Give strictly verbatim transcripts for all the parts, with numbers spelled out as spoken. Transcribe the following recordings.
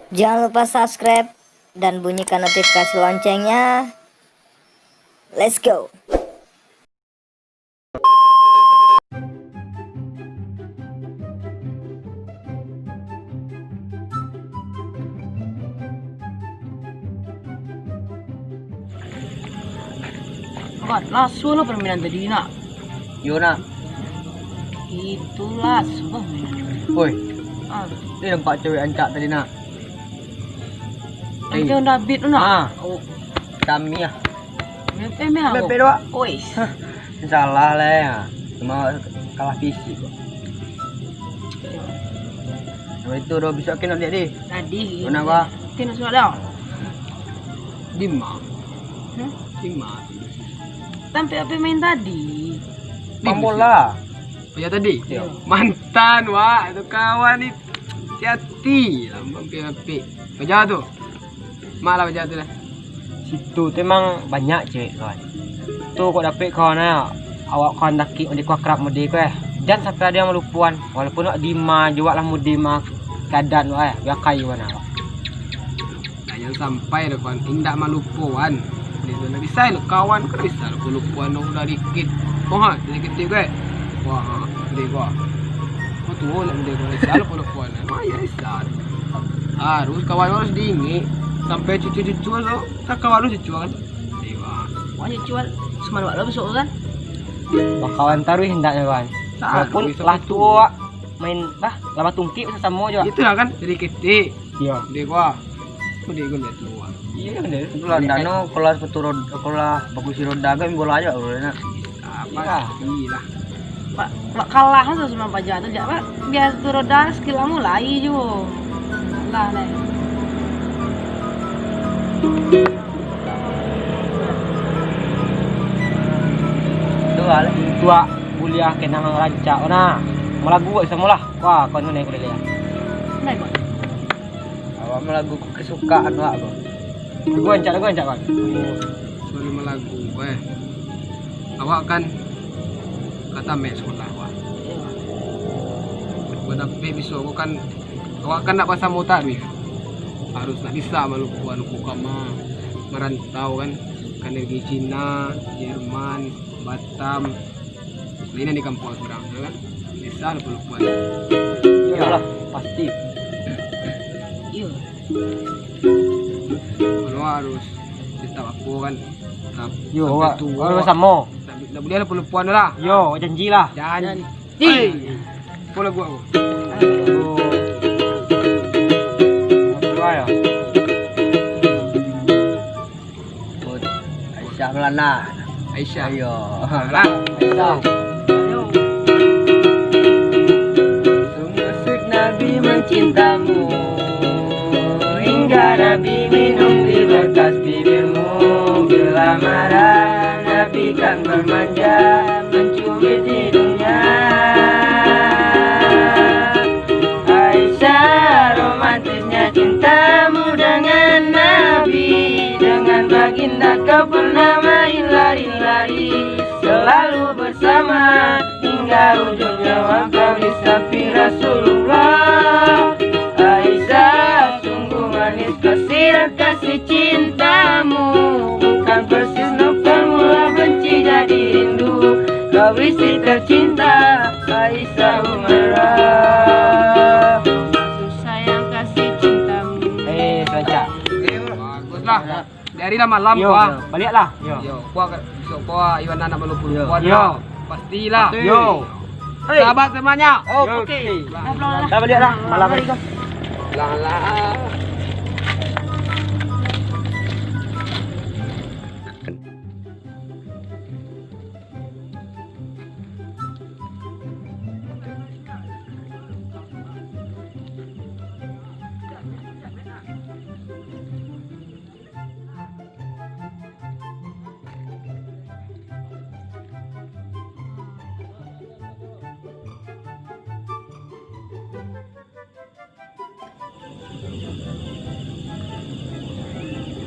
Jangan lupa subscribe dan bunyikan notifikasi loncengnya. Let's go. Kan, laso lah permainan tadi, nak. Yo, nak. Itu laso lah mainan. Oi. Ah. Ni nampak cewek rancak tadi, nak. Yang Eh. Cewek David tu, nak? Ah. Oh. Kami ah. Mepeh meh aku. Mepeh doang. Oi. Hah. Salah lah ya. Cuma kalah fisik kok. Nama itu dah bisa kena lihat deh. Tadi. Mana gua? Tino sudah dah. Dima. Hmm? Dima. Sampai apa main tadi? Main bola. Oh ya tadi? Iya. Mantan, Wak. Itu kawan ni. Hati-hati. Lambang P H P. Baca tu. Mak lah baca tu lah. Situ tu emang banyak cewek kawan. Tu kok dapek kawan ah. Awak kawan dakik mode ko akrab mode ko eh. Jan sampai ado yang malupoan. Walaupun awak dima jo awak lah mode ma keadaan awak eh. Biakai kawan awak. Nah, jan sampai lah kawan. Indak malupoan. Dia tu nak bisa lah kawan. Kan bisa lah malupoan tu dari kit. Oh ha, dari kecil ko eh. Wah, ha, dari ko. Kau tuo nak mode ko. Bisa lah malupoan. Emang ya bisa. Harus kawan harus diingek. Sampai cucu-cucu tu. Kan kawan lu cucu kan? Dewa. Wah, cucu kan. Semangat lo besok tu kan? Bakawan taruih hendaknya kawan. Walaupun lah tuo, main lah, lah batungkik samo jo. Itulah kan, jadi ketek. Iya. Dia gua. Aku dia gua lihat tuo. Iya, kan dia. Itulah dano kalau sepatu roda, kalau bakusi roda kan bola aja, bro, nak. Ah, pastilah. Pak, Pak kalah tu sama Pak Jatuh, jak, Pak. Biar tu roda skill kamu lai juo. Kalah lai. Tu lah, itu ah, kuliah kenangan rancak, nah. Malagu buat samo lah. Wah, kau tu naik kuliah. Naik, Pak. Awak malagu kesukaan awak tu. Lagu rancak, lagu rancak, kawan. Suara malagu, eh. Awak kan kata mek sekolah, wah. Badapek biso awak kan, awak kan nak basamo taruih. Harus nak bisa malupoan, lupo kama, marantau kan. Kan dari Cina, Jerman, Batam, Lain di kampuang surang tu kan. Bisa lah palupuan. Iyolah, pasti. Iyo. Kalau harus tetap aku kan. Tetap Yo, sampai awak, tua. Awak samo. Tak, tak boleh lah palupuan tu lah. Yo, janji lah. Janji. Hei. Apa lagu aku? Aduh. Apa ya? Aisyah Maulana. Aisyah. Ayo. Alah. Aisyah. Sungguh syuk Nabi mencintamu, hingga Nabi minum di bekas bibirmu. Bila marah, Nabi kan bermanja, mencubit hidungnya. Aisyah, romantisnya cintamu dengan Nabi, dengan baginda kau pernah main lari-lari, selalu bersama hingga ujung nyawa kau disapi Rasulullah. Aisyah, sungguh manis kasiran kasih cintamu, bukan persis novel mula benci jadi rindu. Kau isi tercinta, Aisyah Umairah. Susah yang kasih cintamu. Eh, rancak. Baguslah. Dari lah malam. Yo, gua. Yo, baliaklah. Yo. Yo, gua ka-, besok gua Iwan anak malu puluh. Yo. Gua Yo. Pastilah. Yo. Hei. Sahabat semuanya. Oh, Yo, oke. Oke. Dah, pulang lah. Dah baliaklah. Malam hari kau. Pulang lah.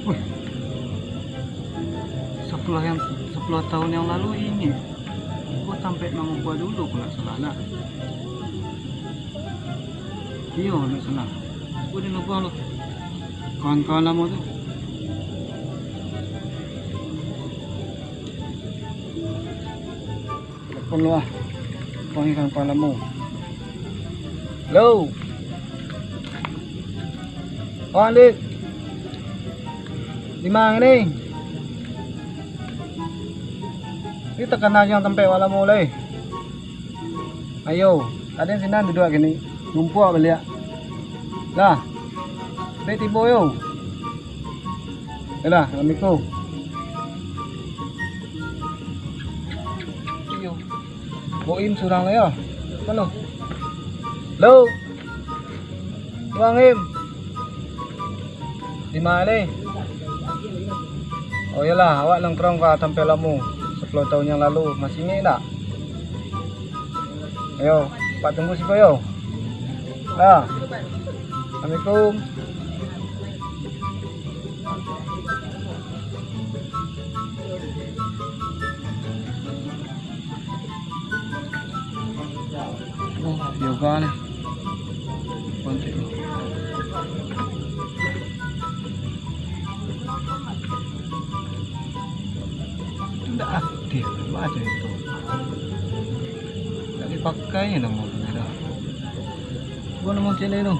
Wih, sepuluh yang, sepuluh tahun yang lalu ini, gua sampai mangukua dulu, kalau nggak salah, nak. Iyo, nggak salah. Udah lupa lu. Kawan-kawan lamo tu. Telepon lu ah. Panggil kawan-kawan lamo. Halo. Oh, Dik. Di ma ni? Ni takana jo tampek wak lamo lai. Ayo, aden sinan duduak kini. Jumpuak baliak. Lah. Sampai tibo yo. Yalah, assalamualaikum. Iyo. Boim surang lah yo. Halo. Halo. Bang Im. Di ma ni? Oh iyolah, awak nongkrong ka tampek lamo sapuluah tahun yang lalu. Masih ingat indak? Ayo, pak tunggu siko yo. Lah. Assalamualaikum. Oh, yoga ni. Kontek ni. Ndak aktif, macam itu. Ndak dipakai nama tu dah. Gua nama cek lain tu.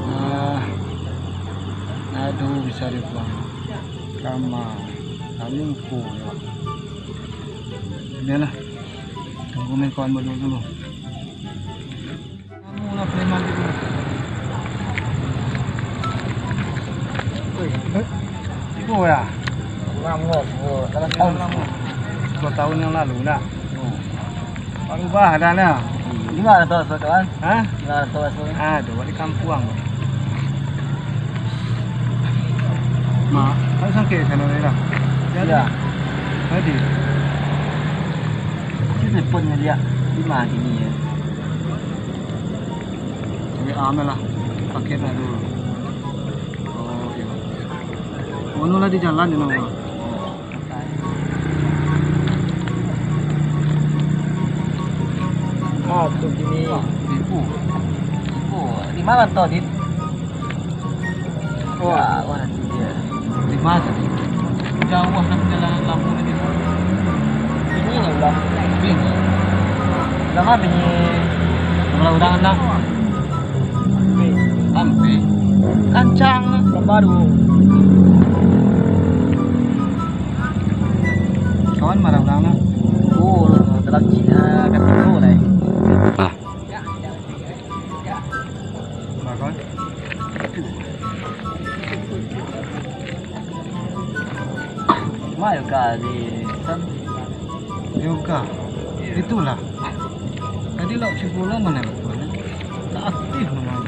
Ah, aduh, bisa dibuang. Kama, kami upo yo. Bialah, tunggu main kawan baduo dulu. Kamu lah preman itu. Oi, eh, ibu ya? Lamo, Bu. Dalam tahun lamo. Dua tahun yang lalu nak. Barubah dah nah. Di ma tu asuak tu, kan? Hah? Di ma tu asuak? Ah, tu di kampuang. Mak, kan sangkek sana ni lah. Iya. Tadi. Sini pun ngeliat di ma kini ya. Cari amal lah. Paket lah dulu. Oh, iya. Mano lah di jalan di nama. Ah, tu kini. Ibu. Ibu, di ma tu, Dit? Oh. Ya, wah, nanti dia. Di ma tadi? Jauah kan jalan lampu tadi. Ini ni ulang. Ini. Lama bini. Kalau udah anak. Ampe. Kancang. Baru. Kawan marah urang nak. Oh, dalam cik, ah, kata tu lah. Ah. Bakal. Cuma yoga di san. Yoga. Itulah. Tadi lah cubo lo mana? Tak aktif memang.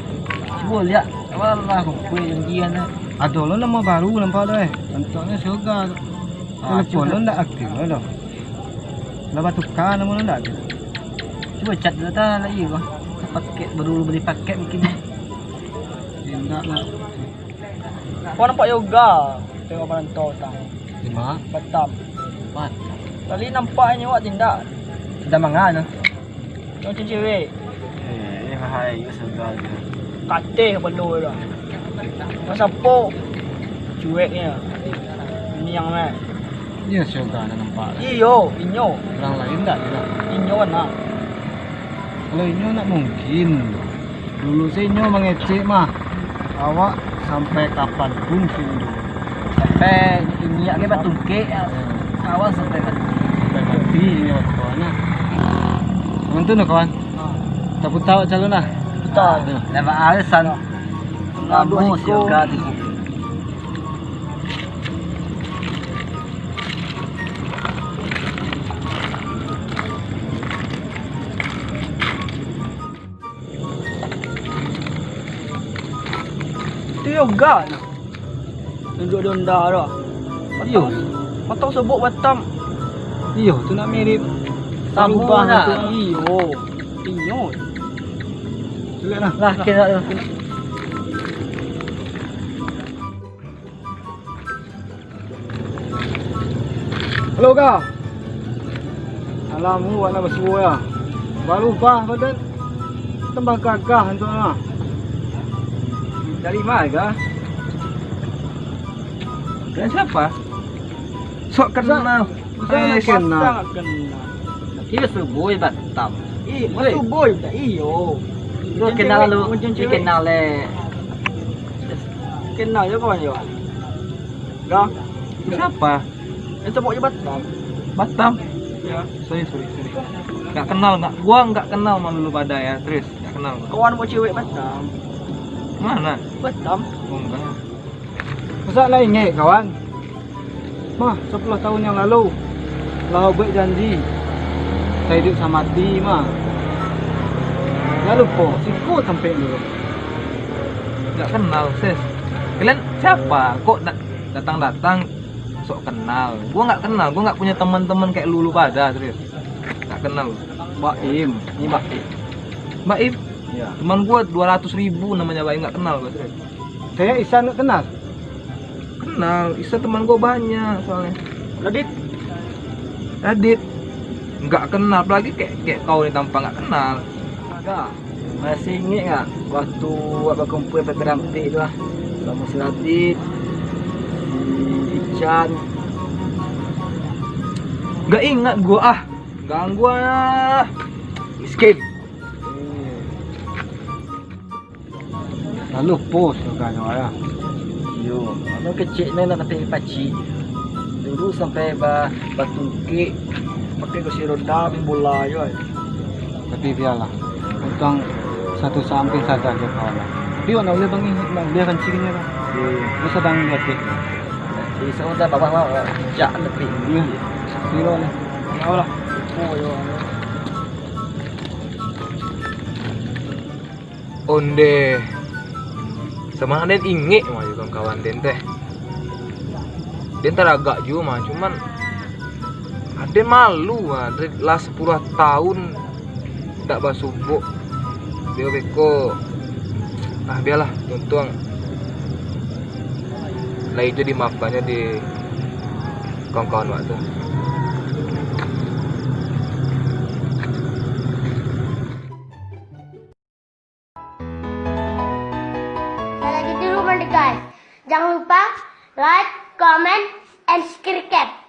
Cubo lihat. Awal lah aku kue janjian lah. Ado lo nama baru nampak tu eh. Bentuknya si yoga tu. Ah, telepon lo ndak aktif lo. Lah batuka nama lo ndak aktif. Cubo chat dulu ta lagi ko. Paket baru beli paket mungkin. Indak lah. Kau nampak yoga. Tengok marantau tang. Di ma? Batam. Batam. Tadi nampak nyo awak tindak. Sudah mangan tu. Macam cewek. Eh, hai, yo sudah je. Kateh belo dah. Masa po. Cueknya. Niang meh. Iyo, sudah dah nampak. Iyo, inyo. Urang lain ndak kiro? Inyo nah. Kalau inyo ndak mungkin. Dulu se inyo mangecek mah. Awak sampai kapan pun sindu. Sampai inyak ke batungkek. Awak sampai mati. Sampai mati inyo kawan. Nonton tu kawan. Taputa awak calon lah. Puta. Dah ba alasan. Lamo si yoga tu. Tu yoga nah. Tunjuk di onda tu. Iyo. Matang sobok Batam. Iyo, tu nak mirip. Samo Sarubah nak. Tu. Iyo. Inyo. Culik lah. Lah, kena tu. Kena. Halo, Ga. Alah, awak nak basuo, yo. Barubah badan, tambah gagah tu lah. Dari ma, Ga? Dari siapa? Sok kenal. Sa-, sa-, Eh, kenal. Kenal. Iyo, suboi Batam. Ih, suboi, iyo. Lu kenal lu, kenal, eh. Kenal jo kawan jo. Ga. Siapa? Yang sabok jo Batam. Batam? Yo. Sorry, sorry, sorry. Gak kenal, gak, gua gak kenal malu lu pada, yo. Terus, gak kenal gua. Kawan buat cewek Batam. Mana? Batam. Oh, enggak. Masa lah ingat, kawan? Mah, sepuluh tahun yang lalu, lah buat janji. Saiduik samati, mah. Lah lupo, siko sampai dulu. Gak kenal, ses. Kalian siapa? Kok da-, datang-datang sok kenal? Gua nggak kenal, gua nggak punya teman-teman kayak lu, lu pada, serius. Nggak kenal. Baim, ini Baim. Baim? Iya. Teman gua dua ratus ribu namanya Baim, nggak kenal gua, serius. Saya Isan nggak kenal? Kenal, Isan teman gua banyak soalnya. Radit? Radit? Nggak kenal, apalagi kayak, kayak kau ni tampak nggak kenal. Ada. Masih ingat nggak waktu awak bakumpul P P Rampik tu lah? Sama si Radit, si Ican. Nggak ingat gua ah. Ganggu ah. Miskin. Lalu pos tu kan orang. Yo, anu kecik ni nak tapi pacik. Dulu sampai ba-, batungkik, pakai kursi roda, main bola jo. Tapi biarlah. Untuang satu samping sadar jo kawan lah. Tapi awak nak ulih bang ni, nak ulih kancingnya lah. Iya. Dia sadang di ateh. Di sana bawah lah, jak lebih. Iya. Sini lah. Jauh lah. Oh, yo. Onde. Sabananyo den ingek mah jo kawan-kawan den teh. Den taragak juo mah, cuman aden malu mah, den lah sapuluah taun indak basubok. Beko-beko, ah, bialah, untuang lai jo dimaafkannyo di kawan-kawan wak tu. Salah gitu dulu, guys. Jangan lupa like, comment, and subscribe.